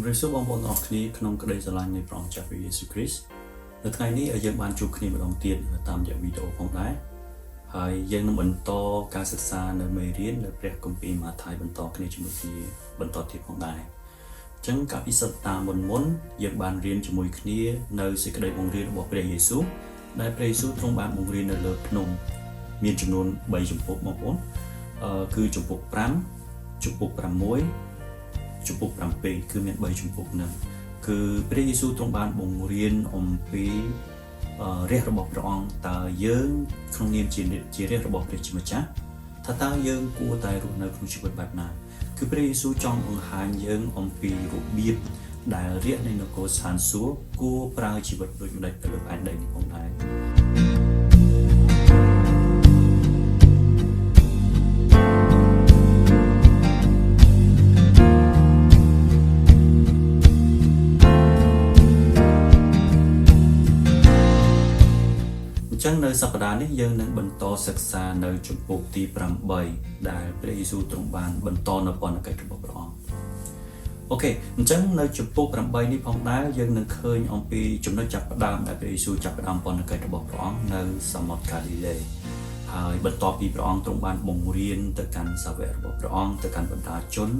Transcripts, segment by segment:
ជំរាបសួរបងប្អូនទាំងអស់គ្នាក្នុងក្តីស្រឡាញ់នៃព្រះអង្គម្ចាស់ព្រះយេស៊ូវគ្រីស្ទនៅថ្ងៃនេះយើងបានជួបគ្នាម្ដងទៀតតាមរយៈវីដេអូផងដែរហើយយើងនឹងបន្តការសិក្សានៅមេរៀននៅព្រះគម្ពីរម៉ាថាយបន្តគ្នាជាមួយគ្នាបន្តទៀតផងដែរអញ្ចឹងកាលពីសប្តាហ៍មុនមុនយើងបានរៀនជាមួយគ្នានៅសេចក្តីបង្រៀនរបស់ព្រះយេស៊ូវដែលព្រះយេស៊ូវទ្រង់បានបង្រៀននៅលើភ្នំមានចំនួន3ជំពូកបងប្អូនគឺជំពូក5ជំពូក6ជំពូក7គឺមាន3ជំពូកហ្នឹងគឺព្រះយេស៊ូវទ្រង់បានបង្រៀនអំពីរាជរបស់ព្រះអង្គតើយើងក្នុងនាមជារាជរបស់ព្រះជាម្ចាស់ថាតើយើងគួរតែរស់នៅក្នុងជីវិតបែបណាគឺព្រះយេស៊ូវចង់បង្ហាញយើងអំពីរបៀបដែលរាជនៃនគរស្ថានសួគ៌គួរប្រើជីវិតដូចម្តេចទៅលើផែនដីនេះផងដែរអញ្ចឹងនៅសប្តាហ៍នេះយើងនឹងបន្តសិក្សានៅជំពូកទី8ដែលព្រះយេស៊ូវទ្រង់បានបន្តនៅពន្ធកិច្ចរបស់ព្រះអង្គអូខេអញ្ចឹងនៅជំពូក8នេះផងដែរយើងនឹងឃើញអំពីចំណុចចាប់ផ្ដើមដែលព្រះយេស៊ូវចាប់ផ្ដើមពន្ធកិច្ចរបស់ព្រះអង្គនៅសមុទ្រកាលីលេហើយបន្ទាប់ពីព្រះអង្គទ្រង់បានបង្រៀនទៅកាន់សាវករបស់ព្រះអង្គទៅកាន់បណ្ដាជន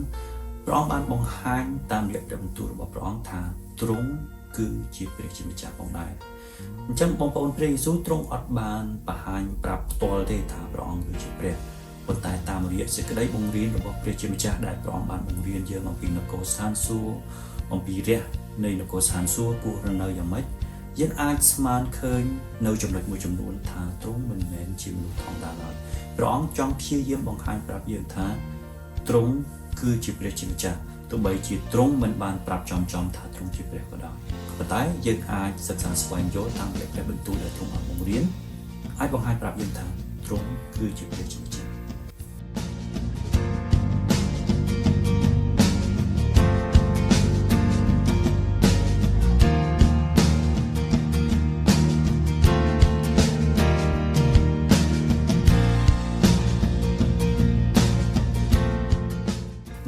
ព្រះអង្គបានបង្ហាញតាមរយៈព្រះបន្ទូលរបស់ព្រះអង្គថាទ្រង់គឺជាព្រះជាម្ចាស់ផងដែរអញ្ចឹងបងប្អូនព្រះយេស៊ូវទ្រង់អត់បានបង្ហាញប្រាប់ផ្ទាល់ទេថាព្រះអង្គគឺជាព្រះប៉ុន្តែតាមរយៈសេចក្តីបង្រៀនរបស់ព្រះជាម្ចាស់ដែលព្រះអង្គបានបង្រៀនយើងអំពីនគរស្ថានសួគ៌អំពីរះនៃនគរស្ថានសួគ៌គួររស់នៅយ៉ាងម៉េចយើងអាចស្មានឃើញនៅចំណុចមួយចំនួនថាទ្រង់មិនមែនជាមនុស្សធម្មតាឡើយព្រះអង្គចង់ព្យាយាមបង្ហាញប្រាប់យើងថាទ្រង់គឺជាព្រះជាម្ចាស់ទោះបីជាទ្រង់មិនបានប្រាប់ចំៗថាទ្រង់ជាព្រះក៏ដោយប៉ុន្តែយើងអាចសិក្សាស្វែងយល់តាមរយៈព្រះបន្ទូលដែលទ្រង់បានបង្រៀនអាចបង្ហាញប្រាប់យើងថាទ្រង់គឺជាព្រះជាម្ចាស់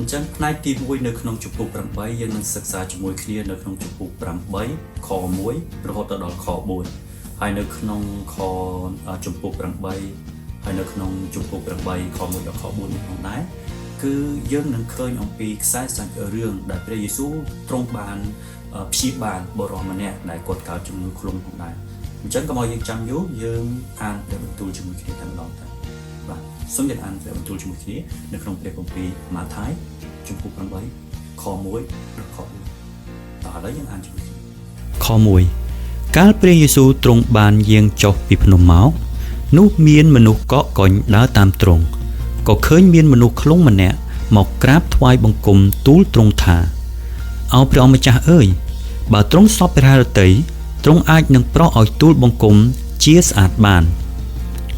អញ្ចឹងផ្នែកទី1នៅក្នុងជំពូក8យើងនឹងសិក្សាជាមួយគ្នានៅក្នុងជំពូក8ខ1រហូតទៅដល់ខ4ហើយនៅក្នុងខជំពូក8ហើយនៅក្នុងជំពូក8ខ1ដល់ខ4នេះផងដែរគឺយើងនឹងឃើញអំពីខ្សែសាច់រឿងដែលព្រះយេស៊ូវទ្រង់បានព្យាបាលបុរសម្នាក់ដែលគាត់កើតជំងឺឃ្លុងផងដែរអញ្ចឹងកុំឲ្យយើងចាំយូរយើងអានព្រះបន្ទូលជាមួយគ្នាតែម្ដងទៅបាទសូមយើងអានព្រះបន្ទូលជាមួយគ្នានៅក្នុងព្រះគម្ពីរម៉ាថាយជំពូក8ខ1ដល់ខ4តោះឥឡូវយើងអានជាមួយគ្នាខ1កាលព្រះយេស៊ូវទ្រង់បានយាងចុះពីភ្នំមកនោះមានមនុស្សកកកុញដើរតាមទ្រង់ក៏ឃើញមានមនុស្សឃ្លុងម្នាក់មកក្រាបថ្វាយបង្គំទូលទ្រង់ថាអោព្រះអង្គម្ចាស់អើយបើទ្រង់សពព្រះហឫទ័យទ្រង់អាចនឹងប្រោះឲ្យទូលបង្គំជាស្អាតបាន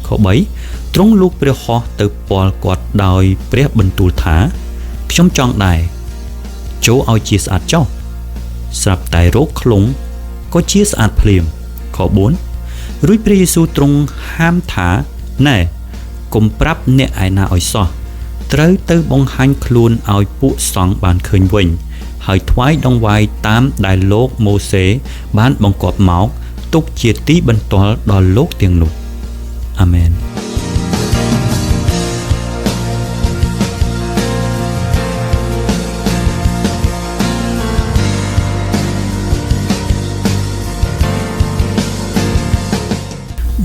ខ3ទ្រង់លូកព្រះហស្ថទៅពាល់គាត់ដោយព្រះបន្ទូលថាខ្ញុំចង់ដែរចូលឲ្យជាស្អាតចុះស្រាប់តែរោគឃ្លុងក៏ជាស្អាតភ្លាមខ4រួចព្រះយេស៊ូវទ្រង់ហាមថាណែកុំប្រាប់អ្នកឯណាឲ្យសោះត្រូវទៅបង្ហាញខ្លួនឲ្យពួកសង្ឃបានឃើញវិញហើយថ្វាយដង្វាយតាមដែលលោកម៉ូសេបានបង្គាប់មកទុកជាទីបន្ទាល់ដល់លោកទាំងនោះអាមែន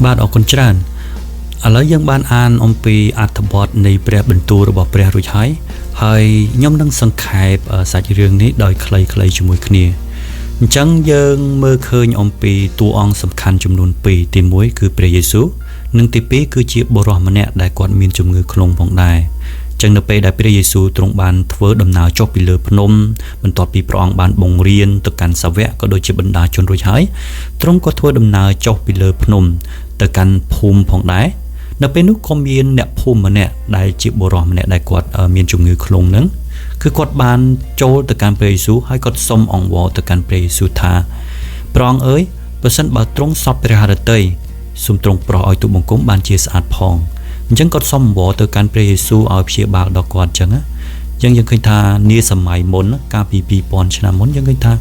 បាទអរគុណច្រើនឥឡូវយើងបានអានអំពីអត្ថបទនៃព្រះបន្ទូលរបស់ព្រះរួចហើយហើយខ្ញុំនឹងសង្ខេបសាច់រឿងនេះដោយខ្លីៗជាមួយគ្នាអញ្ចឹងយើងមើលឃើញអំពីតួអង្គសំខាន់ចំនួន2ទី1គឺព្រះយេស៊ូវនិងទី2គឺជាបុរសម្នាក់ដែលគាត់មានជំងឺឃ្លុងផងដែរចឹងនៅពេលដែលព្រះយេស៊ូវទ្រង់បានធ្វើដំណើរចុះពីលើភ្នំបន្ទាប់ពីព្រះអង្គបានបង្រៀនទៅកាន់សាវកក៏ដូចជាបណ្ដាជនរួចហើយទ្រង់ក៏ធ្វើដំណើរចុះពីលើភ្នំទៅកាន់ភូមិផងដែរនៅពេលនោះក៏មានអ្នកភូមិម្នាក់ដែលជាបុរសម្នាក់ដែលគាត់មានជំងឺឃ្លុងហ្នឹងគឺគាត់បានចូលទៅកាន់ព្រះយេស៊ូវហើយគាត់សុំអង្វរទៅកាន់ព្រះយេស៊ូវថាព្រះអង្គអើយប្រសិនបើទ្រង់សពព្រះហឫទ័យសូមទ្រង់ប្រោះឲ្យទូលបង្គំបានជាស្អាតផងអញ្ចឹងគាត់សុំអង្វរទៅកាន់ព្រះយេស៊ូវឲ្យព្យាបាលដល់គាត់អញ្ចឹងណា យើងឃើញថានាសម័យមុនកាលពី2000ឆ្នាំមុនយើងឃើញថា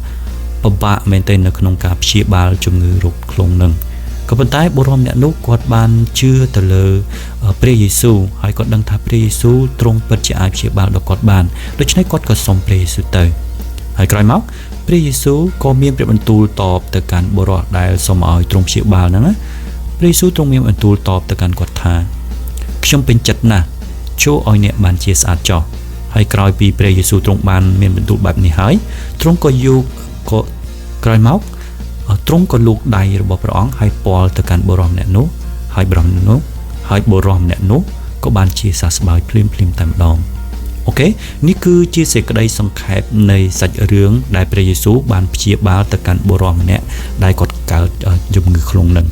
ពិបាកមែនទែននៅក្នុងការព្យាបាលជំងឺរោគធ្លុងនឹងក៏ប៉ុន្តែបុរសម្នាក់នោះគាត់បានជឿទៅលើព្រះយេស៊ូវហើយគាត់ដឹងថាព្រះយេស៊ូវទ្រង់ពិតជាអាចព្យាបាលដល់គាត់បានដូច្នេះគាត់ក៏សុំព្រះយេស៊ូវទៅហើយក្រោយមកព្រះយេស៊ូវក៏មានព្រះបន្ទូលតបទៅកាន់បុរសដែលសុំឲ្យទ្រង់ព្យាបាលហ្នឹងណាព្រះយេស៊ូវទ្រង់មានបន្ទូលតបទៅកាន់គាត់ថាខ្ញុំពេញចិត្តណាស់ចូលឲ្យអ្នកបានជាស្អាតចោះហើយក្រោយពីព្រះយេស៊ូវទ្រង់បានមានបន្ទូលបែបនេះហើយទ្រង់ក៏យកក៏ក្រោយមកទ្រង់ក៏លូកដៃរបស់ព្រះអង្គហើយពាល់ទៅកាន់បុរសម្នាក់នោះហើយបុរសម្នាក់នោះហើយបុរសម្នាក់នោះក៏បានជាសះស្បើយភ្លាមៗតែម្ដងអូខេនេះគឺជាសេចក្តីសង្ខេបនៃសាច់រឿងដែលព្រះយេស៊ូវបានព្យាបាលទៅកាន់បុរសម្នាក់ដែលគាត់កើតជំងឺឃ្លុងនឹង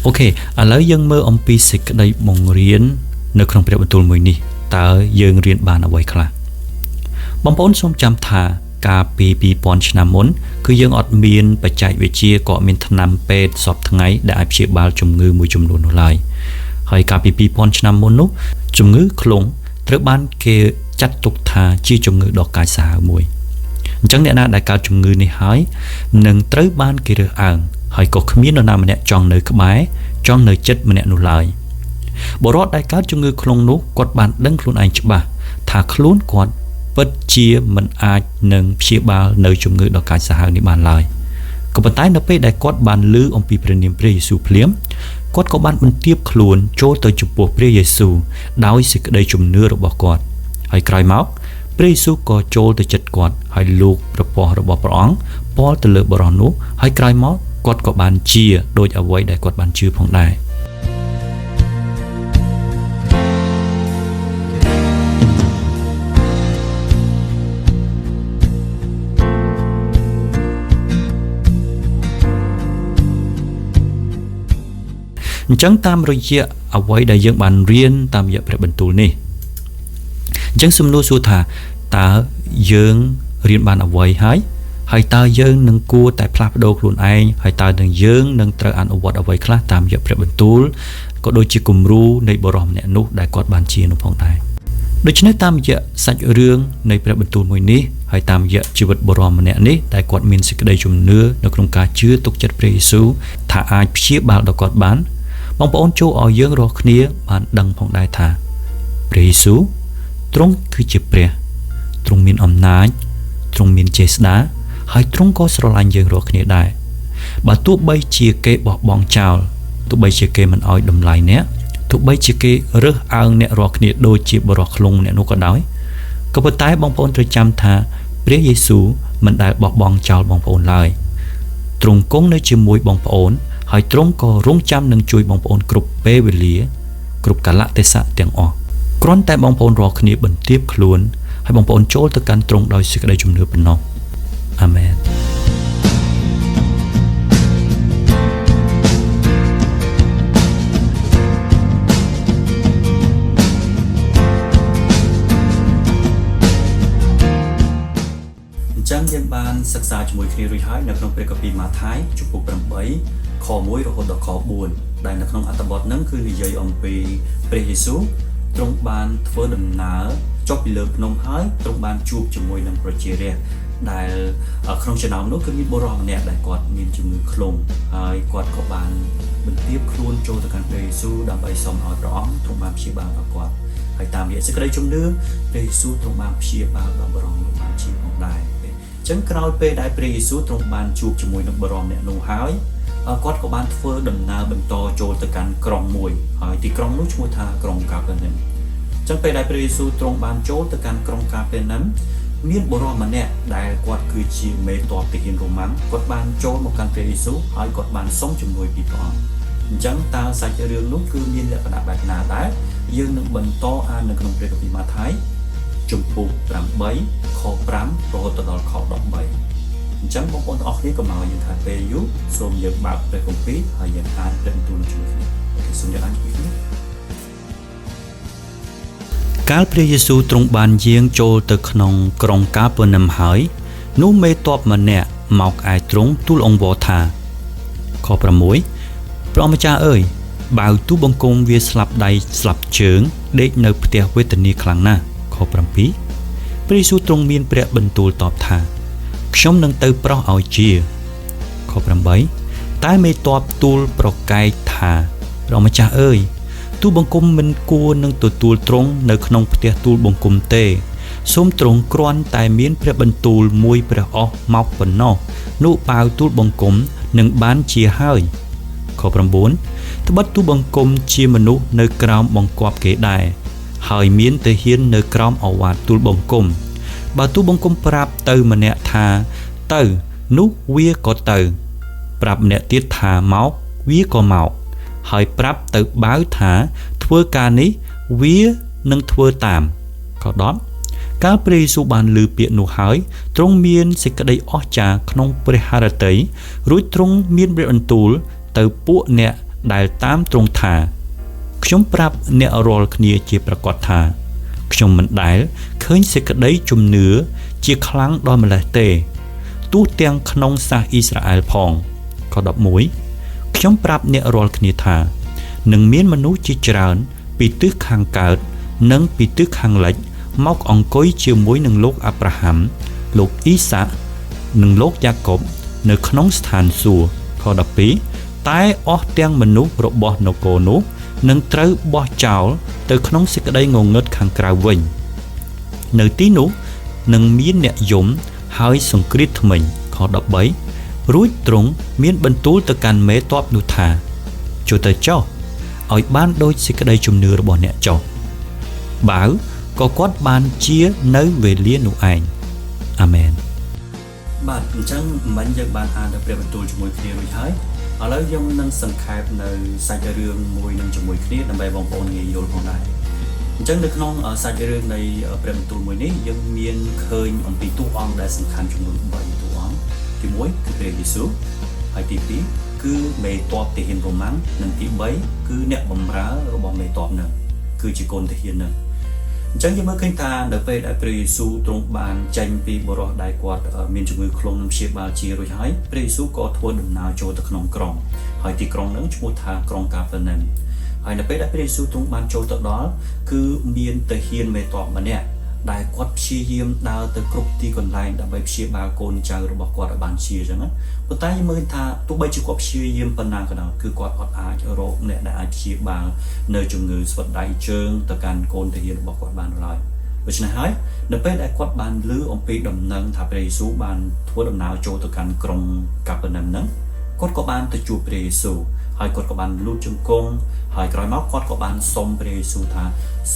អូខេឥឡូវយើងមើលអំពីសេចក្តីបង្រៀននៅក្នុងព្រះបន្ទូលមួយនេះតើយើងរៀនបានអ្វីខ្លះបងប្អូនសូមចាំថាកាលពី2000ឆ្នាំមុនគឺយើងអត់មានបច្ចេកវិទ្យាក៏មានថ្នាំពេទ្យសពថ្ងៃដែលអាចព្យាបាលជំងឺមួយចំនួននោះឡើយហើយកាលពី2000ឆ្នាំមុននោះជំងឺឃ្លុងត្រូវបានគេចាត់ទុកថាជាជំងឺដ៏កាចសាហាវមួយអញ្ចឹងអ្នកណាដែលកើតជំងឺនេះហើយនឹងត្រូវបានគេរើសអើងហើយក៏គ្មាននរណាម្នាក់ចង់នៅក្បែរចង់នៅជិតម្នាក់នោះឡើយបុរសដែលកើតជំងឺឃ្លុងនោះគាត់បានដឹងខ្លួនឯងច្បាស់ថាខ្លួនគាត់ពិតជាមិនអាចនឹងព្យាបាលនៅជំងឺដ៏កាចសាហាវនេះបានឡើយក៏ប៉ុន្តែនៅពេលដែលគាត់បានឮអំពីព្រះនាមព្រះយេស៊ូវភ្លាមគាត់ក៏បានបន្ទាបខ្លួនចូលទៅចំពោះព្រះយេស៊ូវដោយសេចក្តីជំនឿរបស់គាត់ហើយក្រោយមកព្រះយេស៊ូវក៏ចូលទៅជិតគាត់ហើយលូកព្រះពស្ត្ររបស់ព្រះអង្គពាល់ទៅលើបុរសនោះហើយក្រោយមកគាត់ក៏បានជាដោយអ្វីដែលគាត់បានជឿផងដែរអញ្ចឹងតាមរយៈអ្វីដែលយើងបានរៀនតាមរយៈព្រះបន្ទូលនេះអញ្ចឹងសំណួរសួរថាតើយើងរៀនបានអ្វីហើយហើយតើយើងនឹងគួរតែផ្លាស់ប្ដូរខ្លួនឯងហើយតើនឹងយើងនឹងត្រូវអនុវត្តអ្វីខ្លះតាមរយៈព្រះបន្ទូលក៏ដូចជាគំរូនៃបុរសម្នាក់នោះដែលគាត់បានជានោះផងដែរដូច្នេះតាមរយៈសាច់រឿងនៃព្រះបន្ទូលមួយនេះហើយតាមរយៈជីវិតបុរសម្នាក់នេះដែលគាត់មានសេចក្តីជំនឿនៅក្នុងការជឿទុកចិត្តព្រះយេស៊ូវថាអាចព្យាបាលដល់គាត់បានបងប្អូនចូលឲ្យយើងរាល់គ្នាបានដឹងផងដែរថាព្រះយេស៊ូវទ្រង់គឺជាព្រះទ្រង់មានអំណាចទ្រង់មានចេស្តាហើយទ្រង់ក៏ស្រឡាញ់យើងរាល់គ្នាដែរបើទោះបីជាគេបោះបង់ចោលទោះបីជាគេមិនឲ្យតម្លៃអ្នកទោះបីជាគេរើសអើងអ្នករាល់គ្នាដូចជាបុរសឃ្លុងអ្នកនោះក៏ដោយក៏ប៉ុន្តែបងប្អូនត្រូវចាំថាព្រះយេស៊ូវមិនដែលបោះបង់ចោលបងប្អូនឡើយទ្រង់គង់នៅជាមួយបងប្អូនហើយទ្រង់ក៏រងចាំនឹងជួយបងប្អូនគ្រប់ពេលវេលាគ្រប់កាលៈទេសៈទាំងអស់គ្រាន់តែបងប្អូនរាល់គ្នាបន្ទាបខ្លួនហើយបងប្អូនចូលទៅកាន់ទ្រង់ដោយសេចក្តីជំនឿប៉ុណ្ណោះអាមែន អញ្ចឹងយើងបានសិក្សាជាមួយគ្នារួចហើយនៅក្នុងព្រះគម្ពីរម៉ាថាយជំពូក8ខ1រហូតដល់ខ4ដែលនៅក្នុងអត្ថបទហ្នឹងគឺនិយាយអំពីព្រះយេស៊ូវទ្រង់បានធ្វើដំណើរចុះពីលើភ្នំហើយទ្រង់បានជួបជាមួយនឹងប្រជារាស្ត្រដែលក្នុងចំណោមនោះគឺមានបុរសម្នាក់ដែលគាត់មានជំងឺឃ្លុងហើយគាត់ក៏បានបន្ទាបខ្លួនចូលទៅកាន់ព្រះយេស៊ូវដើម្បីសូមឲ្យព្រះអង្គទ្រង់បានព្យាបាលដល់គាត់ហើយតាមរយៈសេចក្តីជំនឿព្រះយេស៊ូវទ្រង់បានព្យាបាលដល់បុរសនោះបានជាផងដែរអញ្ចឹងក្រោយពេលដែលព្រះយេស៊ូវទ្រង់បានជួបជាមួយនឹងបុរសម្នាក់នោះហើយគាត់ក៏បានធ្វើដំណើរបន្តចូលទៅកាន់ក្រុងមួយហើយទីក្រុងនោះឈ្មោះថាក្រុងកាពែនឹមអញ្ចឹងពេលដែលព្រះយេស៊ូវទ្រង់បានចូលទៅកាន់ក្រុងកាពែនឹមមានបុរសម្នាក់ដែលគាត់គឺជាមេតបទាហានរ៉ូម៉ាំងគាត់បានចូលមកកាន់ព្រះយេស៊ូវហើយគាត់បានសុំជំនួយពីព្រះអង្គអញ្ចឹងតើសាច់រឿងនោះគឺមានលក្ខណៈបែបណាដែរយើងនឹងបន្តអាននៅក្នុងព្រះគម្ពីរម៉ាថាយជំពូក8ខ5រហូតដល់ខ13អញ្ចឹងបងប្អូនទាំងអស់គ្នាកុំឲ្យយើងខាតពេលយូរសូមយើងបើកព្រះគម្ពីរហើយយើងអានព្រះបន្ទូលជាមួយគ្នាអូខេសូមយើងអានជាមួយគ្នា កាលព្រះយេស៊ូវទ្រង់បានយាងចូលទៅក្នុងក្រុងកាពើណឹមហើយនោះមេតបម្នាក់មកឯទ្រង់ទូលអង្វរថាខ6ព្រះអម្ចាស់អើយបាវទូបង្គំវាស្លាប់ដៃស្លាប់ជើងដេកនៅផ្ទះវេទនាខ្លាំងណាស់ខ7ព្រះយេស៊ូវទ្រង់មានព្រះបន្ទូលតបថាខ្ញុំនឹងទៅប្រោះឲ្យជាខ8តែមេតបទូលប្រកែកថាព្រះអម្ចាស់អើយទូលបង្គំមិនគួរនឹងទទួលទ្រង់នៅក្នុងផ្ទះទូលបង្គំទេសូមទ្រង់គ្រាន់តែមានព្រះបន្ទូលមួយព្រះអស់មកប៉ុណ្ណោះនោះបាវទូលបង្គំនឹងបានជាហើយខ9ត្បិតទូលបង្គំជាមនុស្សនៅក្រោមបង្គាប់គេដែរហើយមានទាហាននៅក្រោមឱវាទទូលបង្គំបើទូលបង្គំប្រាប់ទៅម្នាក់ថាទៅនោះវាក៏ទៅប្រាប់ម្នាក់ទៀតថាមកវាក៏មកហើយប្រាប់ទៅបាវថាធ្វើការនេះវានឹងធ្វើតាមខ10កាលព្រះយេស៊ូវបានឮពាក្យនោះហើយទ្រង់មានសេចក្តីអស្ចារ្យក្នុងព្រះハរតីរួចទ្រង់មានព្រះបន្ទូលទៅពួកអ្នកដែលតាមទ្រង់ថាខ្ញុំប្រាប់អ្នករាល់គ្នាជាប្រកាសថាខ្ញុំមិនដែលឃើញសេចក្តីជំនឿជាខ្លាំងដល់ម្ល៉េះទេទោះទាំងក្នុងសាសអ៊ីស្រាអែលផងខ11ខ្ញុំប្រាប់អ្នករាល់គ្នាថានឹងមានមនុស្សជាច្រើនពីទិសខាងកើតនិងពីទិសខាងលិចមកអង្គុយជាមួយនឹងលោកអាប់រ៉ាហាំលោកអ៊ីសាក់និងលោកយ៉ាកុបនៅក្នុងស្ថានសួគ៌ខ12តែអស់ទាំងមនុស្សរបស់នគរនោះនឹងត្រូវបោះចោលទៅក្នុងសេចក្តីងងឹតខាងក្រៅវិញនៅទីនោះនឹងមានអ្នកយំហើយសង្គ្រាតធ្មេញខ13រួចទ្រង់មានបន្ទូលទៅកាន់មេតបនោះថាចូលទៅចុះឲ្យបានដូចសេចក្តីជំនឿរបស់អ្នកចុះបាវក៏គាត់បានជានៅវេលានោះឯងអាមែនបាទអញ្ចឹងមិញយើងបានអាននៅព្រះបន្ទូលជាមួយគ្នារួចហើយឥឡូវយើងនឹងសង្ខេបនៅសាច់រឿងមួយនឹងជាមួយគ្នាដើម្បីបងប្អូនងាយយល់ផងដែរអញ្ចឹងនៅក្នុងសាច់រឿងនៃព្រះបន្ទូលមួយនេះយើងមានឃើញអំពីតួអង្គដែលសំខាន់ចំនួន3តួអង្គទី1គឺព្រះយេស៊ូវហើយទី2គឺមេតបទាហានរ៉ូម៉ាំងនិងទី3គឺអ្នកបម្រើរបស់មេតបនឹងគឺជាកូនទាហាននឹងអញ្ចឹងយើងមើលឃើញថានៅពេលដែលព្រះយេស៊ូវទ្រង់បានចេញពីបុរសដែលគាត់មានជំងឺឃ្លុងនិងព្យាបាលជារួចហើយព្រះយេស៊ូវក៏ធ្វើដំណើរចូលទៅក្នុងក្រុងហើយទីក្រុងហ្នឹងឈ្មោះថាក្រុងកាពើណឹមហើយនៅពេលដែលព្រះយេស៊ូវទ្រង់បានចូលទៅដល់គឺមានទាហានមេតបម្នាក់ដែលគាត់ព្យាយាមដើរទៅគ្រប់ទីកន្លែងដើម្បីព្យាបាលកូនចៅរបស់គាត់ឲ្យបានជាអញ្ចឹងណាប៉ុន្តែយើងមើលថាទោះបីជាគាត់ព្យាយាមប៉ុណ្ណាក៏ដោយគឺគាត់អត់អាចរកអ្នកដែលអាចព្យាបាលនៅជំងឺស្វិតដៃជើងទៅកាន់កូនទាហានរបស់គាត់បានឡើយដូច្នេះហើយនៅពេលដែលគាត់បានឮអំពីដំណឹងថាព្រះយេស៊ូវបានធ្វើដំណើរចូលទៅកាន់ក្រុងកាពើណឹមហ្នឹងគាត់ក៏បានទៅជួបព្រះយេស៊ូវហើយគាត់ក៏បានលូតជង្គង់ហើយក្រោយមកគាត់ក៏បានសុំព្រះយេស៊ូវថា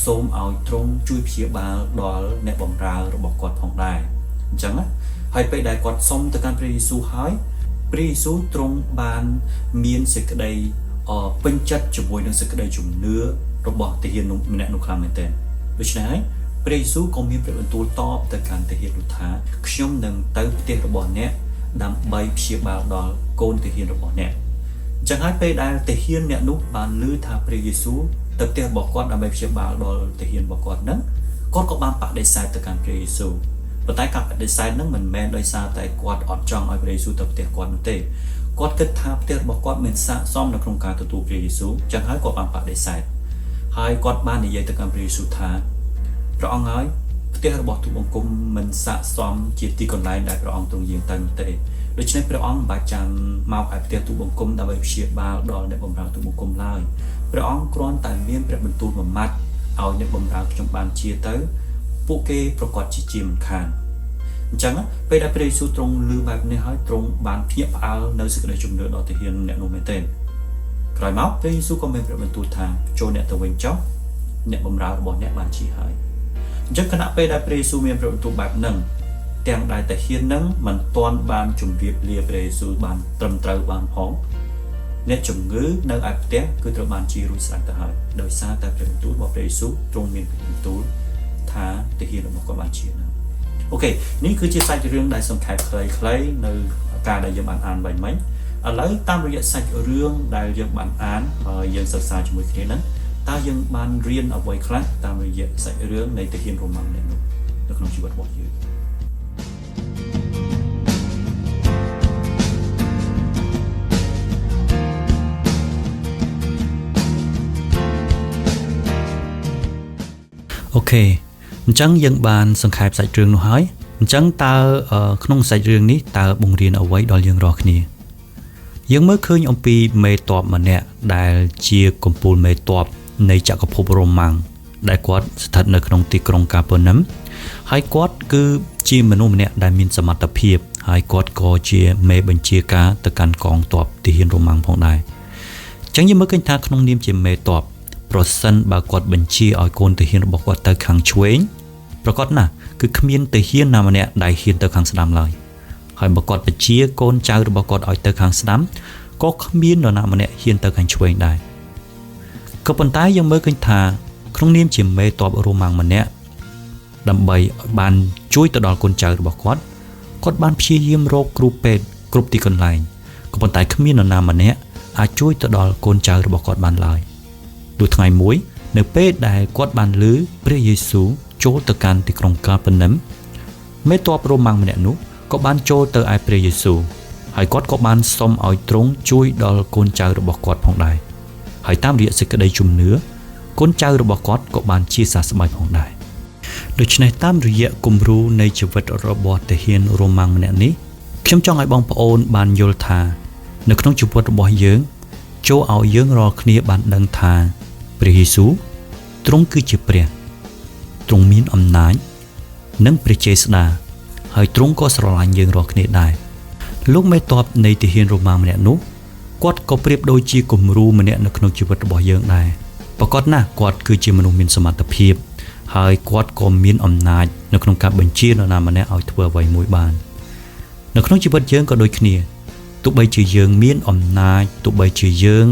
សូមឲ្យទ្រង់ជួយព្យាបាលដល់អ្នកបម្រើរបស់គាត់ផងដែរអញ្ចឹងណាហើយពេលដែលគាត់សុំទៅកាន់ព្រះយេស៊ូវហើយព្រះយេស៊ូវទ្រង់បានមានសេចក្តីពេញចិត្តជាមួយនឹងសេចក្តីជំនឿរបស់ទាហានម្នាក់នោះខ្លាំងមែនទែនដូច្នេះហើយព្រះយេស៊ូវក៏មានព្រះបន្ទូលតបទៅកាន់ទាហាននោះថាខ្ញុំនឹងទៅផ្ទះរបស់អ្នកដើម្បីព្យាបាលដល់កូនទាហានរបស់អ្នកអញ្ចឹងហើយពេលដែលទាហានអ្នកនោះបានឮថាព្រះយេស៊ូវទៅផ្ទះរបស់គាត់ដើម្បីព្យាបាលដល់ទាហានរបស់គាត់ហ្នឹងគាត់ក៏បានបដិសេធទៅកាន់ព្រះយេស៊ូវប៉ុន្តែការបដិសេធហ្នឹងមិនមែនដោយសារតែគាត់អត់ចង់ឲ្យព្រះយេស៊ូវទៅផ្ទះគាត់នោះទេគាត់គិតថាផ្ទះរបស់គាត់មិនស័ក្តិសមនៅក្នុងការទទួលព្រះយេស៊ូវអញ្ចឹងហើយគាត់បានបដិសេធហើយគាត់បាននិយាយទៅកាន់ព្រះយេស៊ូវថាព្រះអង្គហើយផ្ទះរបស់ទូលបង្គំមិនស័ក្តិសមជាទីកន្លែងដែលព្រះអង្គទ្រង់យាងទៅនោះទេដូច្នេះព្រះអង្គមិនបាច់ចាំមកឲ្យផ្ទះទូលបង្គំដើម្បីព្យាបាលដល់អ្នកបម្រើទូលបង្គំឡើយព្រះអង្គគ្រាន់តែមានព្រះបន្ទូលមួយម៉ាត់ឲ្យអ្នកបម្រើខ្ញុំបានជាទៅពួកគេប្រកាសជាមិនខានអញ្ចឹងពេលដែលព្រះយេស៊ូវទ្រង់ឮបែបនេះហើយទ្រង់បានភ្ញាក់ផ្អើលនៅសេចក្តីជំនឿដល់ទាហានអ្នកនោះមែនទែនក្រោយមកព្រះយេស៊ូវក៏មានព្រះបន្ទូលថាចូលអ្នកទៅវិញចុះអ្នកបម្រើរបស់អ្នកបានជាហើយអញ្ចឹងខណៈពេលដែលព្រះយេស៊ូវមានព្រះបន្ទូលបែបហ្នឹងទាំងដែលទាហានហ្នឹងមិនទាន់បានជម្រាបលាព្រះយេស៊ូវបានត្រឹមត្រូវបានផងអ្នកជំងឺនៅឯផ្ទះគឺត្រូវបានជារួចស្រេចទៅហើយដោយសារតែព្រះបន្ទូលរបស់ព្រះយេស៊ូវទ្រង់មានព្រះបន្ទូលថាទាហានរបស់គាត់បានជាហ្នឹងអូខេនេះគឺជាសាច់រឿងដែលសង្ខេបខ្លីៗនៅការដែលយើងបានអានបាញ់មិញឥឡូវតាមរយៈសាច់រឿងដែលយើងបានអានហើយយើងសិក្សាជាមួយគ្នាហ្នឹងតើ តើយើងបានរៀនអ្វីខ្លះតាមរយៈសាច់រឿងនៃទាហានរ៉ូម៉ាំងម្នាក់នោះនៅក្នុងជីវិតរបស់យើង okay អញ្ចឹងយើងបានសង្ខេបសាច់រឿងនោះហើយអញ្ចឹងតើក្នុងសាច់រឿងនេះតើបង្រៀនអ្វីដល់យើងរាល់គ្នាយើងមើលឃើញអំពីមេតបម្នាក់ដែលជាកំពូលមេតបនៃចក្រភពរ៉ូម៉ាំងដែលគាត់ស្ថិតនៅក្នុងទីក្រុងកាពើនឹមហើយគាត់គឺជាមនុស្សម្នាក់ដែលមានសមត្ថភាពហើយគាត់ក៏ជាមេបញ្ជាការទៅកាន់កងទ័ពទាហានរ៉ូម៉ាំងផងដែរអញ្ចឹងយើងមើលឃើញថាក្នុងនាមជាមេតបប្រសិនបើគាត់បញ្ជាឲ្យកូនទាហានរបស់គាត់ទៅខាងឆ្វេងប្រកាសណាស់គឺគ្មានទាហានណាម្នាក់ដែលហ៊ានទៅខាងស្ដាំឡើយហើយបើគាត់បញ្ជាកូនចៅរបស់គាត់ឲ្យទៅខាងស្ដាំក៏គ្មាននរណាម្នាក់ហ៊ានទៅខាងឆ្វេងដែរក៏ប៉ុន្តែយើងមើលឃើញថាក្នុងនាមជាមេតបរ៉ូម៉ាំងម្នាក់ដើម្បីបានជួយទៅដល់កូនចៅរបស់គាត់គាត់បានព្យាយាមរកគ្រូពេទ្យគ្រប់ទីកន្លែងក៏ប៉ុន្តែគ្មាននរណាម្នាក់អាចជួយទៅដល់កូនចៅរបស់គាត់បានឡើយលុះថ្ងៃមួយនៅពេលដែលគាត់បានឮព្រះយេស៊ូវចូលទៅកាន់ទីក្រុងកាពើនឹមមេតបរ៉ូម៉ាំងម្នាក់នោះក៏បានចូលទៅឯព្រះយេស៊ូវហើយគាត់ក៏បានសុំឲ្យទ្រង់ជួយដល់កូនចៅរបស់គាត់ផងដែរហើយតាមរយៈសេចក្តីជំនឿកូនចៅរបស់គាត់ក៏បានជាសះស្បើយផងដែរដូច្នេះតាមរយៈគំរូនៃជីវិតរបស់ទាហានរ៉ូម៉ាំងម្នាក់នេះខ្ញុំចង់ឲ្យបងប្អូនបានយល់ថានៅក្នុងជីវិតរបស់យើងចូលឲ្យយើងរាល់គ្នាបានដឹងថាព្រះយេស៊ូវទ្រង់គឺជាព្រះទ្រង់មានអំណាចនិងព្រះចេស្តាហើយទ្រង់ក៏ស្រឡាញ់យើងរាល់គ្នាដែរលោកមេតបនៃទាហានរ៉ូម៉ាំងម្នាក់នោះគាត់ក៏ប្រៀបដូចជាគំរូម្នាក់នៅក្នុងជីវិតរបស់យើងដែរប្រកបណាស់គាត់គឺជាមនុស្សមានសមត្ថភាពហើយគាត់ក៏មានអំណាចនៅក្នុងការបញ្ជានរណាម្នាក់ឲ្យធ្វើអ្វីមួយបាននៅក្នុងជីវិតយើងក៏ដូចគ្នាទោះបីជាយើងមានអំណាចទោះបីជាយើង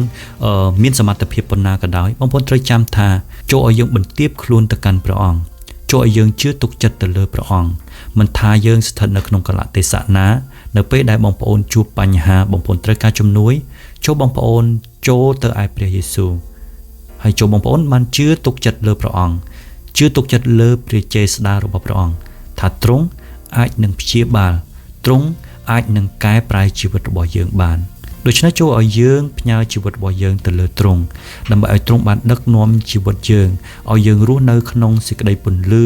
មានសមត្ថភាពប៉ុណ្ណាក៏ដោយបងប្អូនត្រូវចាំថាចូលឲ្យយើងបន្ទាបខ្លួនទៅកាន់ព្រះអង្គចូលឲ្យយើងជឿទុកចិត្តទៅលើព្រះអង្គមិនថាយើងស្ថិតនៅក្នុងកលៈទេសៈណានៅពេលដែលបងប្អូនជួបបញ្ហាបងប្អូនត្រូវការជំនួយចូលបងប្អូនចូលទៅឯព្រះយេស៊ូវហើយចូលបងប្អូនបានជឿទុកចិត្តលើព្រះអង្គជឿទុកចិត្តលើព្រះចេស្តារបស់ព្រះអង្គថាទ្រង់អាចនឹងព្យាបាលទ្រង់អាចនឹងកែប្រែជីវិតរបស់យើងបានដូច្នេះចូលឲ្យយើងផ្ញើជីវិតរបស់យើងទៅលើទ្រង់ដើម្បីឲ្យទ្រង់បានដឹកនាំជីវិតយើងឲ្យយើងរស់នៅក្នុងសេចក្តីពន្លឺ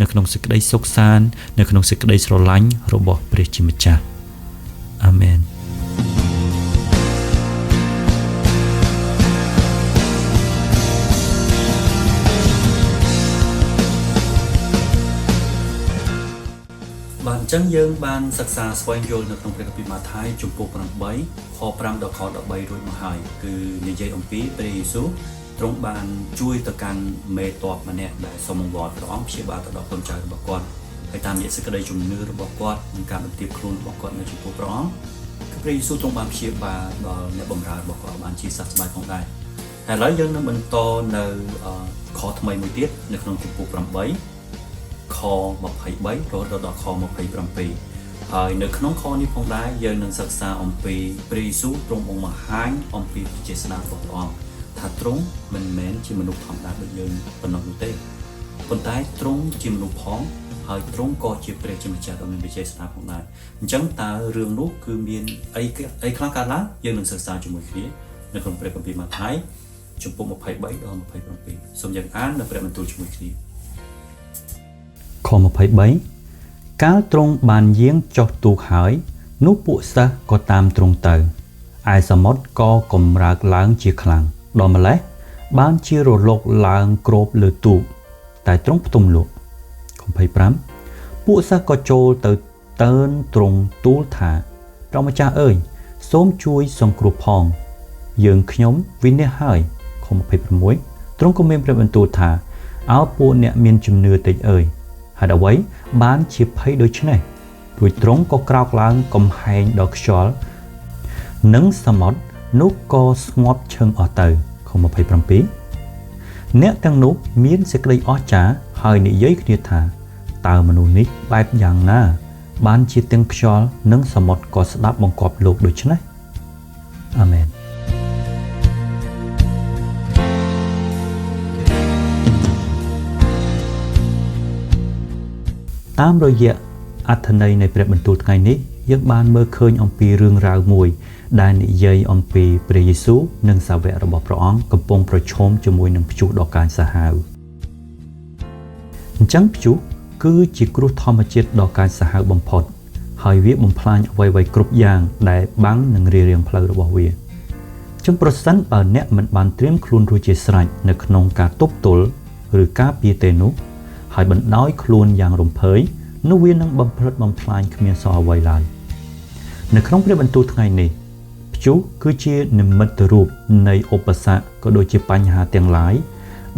នៅក្នុងសេចក្តីសុខសាន្តនៅក្នុងសេចក្តីស្រឡាញ់របស់ព្រះជាម្ចាស់អាមែនបាទអញ្ចឹងយើងបានសិក្សាស្វែងយល់នៅក្នុងព្រះគម្ពីរម៉ាថាយជំពូក8ខ5ដល់ខ13រួចមកហើយគឺនិយាយអំពីព្រះយេស៊ូវទ្រង់បានជួយទៅកាន់មេតបម្នាក់ដែលសូមអង្វរព្រះអង្គព្យាបាលទៅដល់កូនចៅរបស់គាត់ហើយតាមរយៈសេចក្តីជំនឿរបស់គាត់និងការបន្ទាបខ្លួនរបស់គាត់នៅចំពោះព្រះអង្គគឺព្រះយេស៊ូវទ្រង់បានព្យាបាលដល់អ្នកបម្រើរបស់គាត់បានជាសះស្បើយផងដែរហើយឥឡូវយើងនឹងបន្តនៅខថ្មីមួយទៀតនៅក្នុងជំពូក8ខ23រហូតដល់ខ27ហើយនៅក្នុងខនេះផងដែរយើងនឹងសិក្សាអំពីព្រះយេស៊ូវទ្រង់បង្ហាញអំពីព្រះចេស្តារបស់ព្រះអង្គថាទ្រង់មិនមែនជាមនុស្សធម្មតាដូចយើងប៉ុណ្ណោះនោះទេប៉ុន្តែទ្រង់ជាមនុស្សផងហើយទ្រង់ក៏ជាព្រះជាម្ចាស់ដ៏មានព្រះចេស្តាផងដែរអញ្ចឹងតើរឿងនោះគឺមានអីខ្លះកើតឡើងយើងនឹងសិក្សាជាមួយគ្នានៅក្នុងព្រះគម្ពីរម៉ាថាយជំពូក23ដល់27សូមយើងអាននៅព្រះបន្ទូលជាមួយគ្នាខ23កាលទ្រង់បានយាងចុះទូកហើយនោះពួកសិស្សក៏តាមទ្រង់ទៅឯសមុទ្រក៏កម្រើកឡើងជាខ្លាំងដល់ម្ល៉េះបានជារលកឡើងគ្របលើទូកតែទ្រង់ផ្ទុំលក់ខ25ពួកសិស្សក៏ចូលទៅតើនទ្រង់ទូលថាព្រះម្ចាស់អើយសូមជួយសង្គ្រោះផងយើងខ្ញុំវិនាសហើយខ26ទ្រង់ក៏មានព្រះបន្ទូលថាអោពួកអ្នកមានជំនឿតិចអើយហេតុអ្វីបានជាភ័យដូច្នេះរួចទ្រង់ក៏ក្រោកឡើងកំហែងដល់ខ្យល់និងសមុទ្រនោះក៏ស្ងប់ឈឹងអស់ទៅខ27អ្នកទាំងនោះមានសេចក្តីអស្ចារ្យហើយនិយាយគ្នាថាតើមនុស្សនេះបែបយ៉ាងណាបានជាទាំងខ្យល់និងសមុទ្រក៏ស្ដាប់បង្គាប់លោកដូច្នេះអាមែន តាមរយៈអត្ថន័យនៃព្រះបន្ទូលថ្ងៃនេះយើងបានមើលឃើញអំពីរឿងរ៉ាវមួយដែលនិយាយអំពីព្រះយេស៊ូវនិងសាវករបស់ព្រះអង្គកំពុងប្រឈមជាមួយនឹងព្យុះដ៏កាចសាហាវអញ្ចឹងព្យុះគឺជាគ្រោះធម្មជាតិដ៏កាចសាហាវបំផុតហើយវាបំផ្លាញអ្វីៗគ្រប់យ៉ាងដែលបាំងនិងរារាំងផ្លូវរបស់វាចឹងប្រសិនបើអ្នកមិនបានត្រៀមខ្លួនរួចជាស្រេចនៅក្នុងការទប់ទល់ឬការពារទេនោះហើយបណ្ដោយខ្លួនយ៉ាងរំភើយនោះវានឹងបំផ្លិចបំផ្លាញគ្មានសល់អ្វីឡើយនៅក្នុងព្រះបន្ទូលថ្ងៃនេះព្យុះគឺជានិមិត្តរូបនៃឧបសគ្គក៏ដូចជាបញ្ហាទាំងឡាយ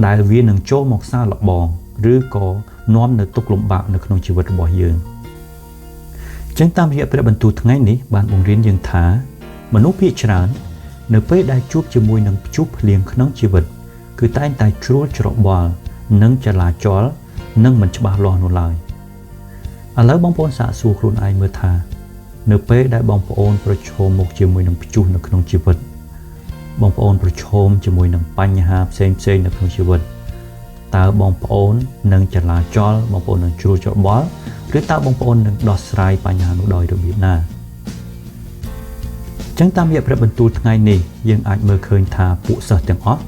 ដែលវានឹងចូលមកសាកល្បងឬក៏នាំនូវទុក្ខលំបាកនៅក្នុងជីវិតរបស់យើងចឹងតាមរយៈព្រះបន្ទូលថ្ងៃនេះបានបង្រៀនយើងថាមនុស្សភាគច្រើននៅពេលដែលជួបជាមួយនឹងព្យុះភ្លៀងក្នុងជីវិតគឺតែងតែជ្រួលច្របល់និងចលាចលនិងមិនច្បាស់លាស់នោះឡើយឥឡូវបងប្អូនសាកសួរខ្លួនឯងមើលថានៅពេលដែលបងប្អូនប្រឈមមុខជាមួយនឹងព្យុះនៅក្នុងជីវិតបងប្អូនប្រឈមជាមួយនឹងបញ្ហាផ្សេងៗនៅក្នុងជីវិតតើបងប្អូននឹងចលាចលបងប្អូននឹងជ្រួលច្របល់ឬតើបងប្អូននឹងដោះស្រាយបញ្ហានោះដោយរបៀបណាចឹងតាមរយៈព្រះបន្ទូលថ្ងៃនេះយើងអាចមើលឃើញថាពួកសិស្សទាំងអស់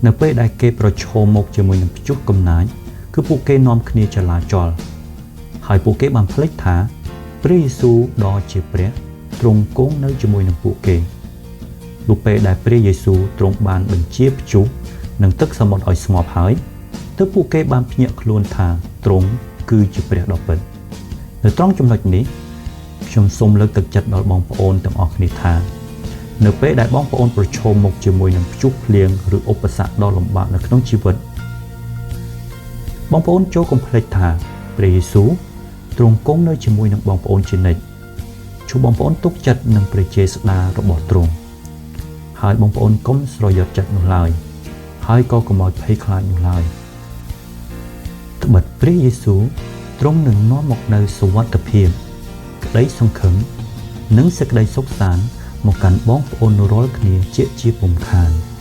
នៅពេលដែលគេប្រឈមមុខជាមួយនឹងព្យុះកំណាចគឺពួកគេនាំគ្នាចលាចលហើយពួកគេបានភ្លេចថាព្រះយេស៊ូវដ៏ជាព្រះទ្រង់គង់នៅជាមួយនឹងពួកគេលុះពេលដែលព្រះយេស៊ូវទ្រង់បានបញ្ជាព្យុះនិងទឹកសមុទ្រឲ្យស្ងប់ហើយទើបពួកគេបានភ្ញាក់ខ្លួនថាទ្រង់គឺជាព្រះដ៏ពិតនៅត្រង់ចំណុចនេះខ្ញុំសូមលើកទឹកចិត្តដល់បងប្អូនទាំងអស់គ្នាថានៅពេលដែលបងប្អូនប្រឈមមុខជាមួយនឹងព្យុះភ្លៀងឬឧបសគ្គដ៏លំបាកនៅក្នុងជីវិតបងប្អូនចូលកុំភ្លេចថាព្រះយេស៊ូវទ្រង់គង់នៅជាមួយនឹងបងប្អូនជានិច្ចជួបបងប្អូនទុកចិត្តនឹងព្រះចេស្តារបស់ទ្រង់ហើយបងប្អូនកុំស្រយត់ចិត្តនោះឡើយហើយក៏កុំឲ្យភ័យខ្លាចនោះឡើយត្បិតព្រះយេស៊ូវទ្រង់នឹងនាំមកនូវសុវត្ថិភាពក្តីសង្ឃឹមនិងសេចក្តីសុខសាន្តមកកាន់បងប្អូនរាល់គ្នាជាពុំខាន។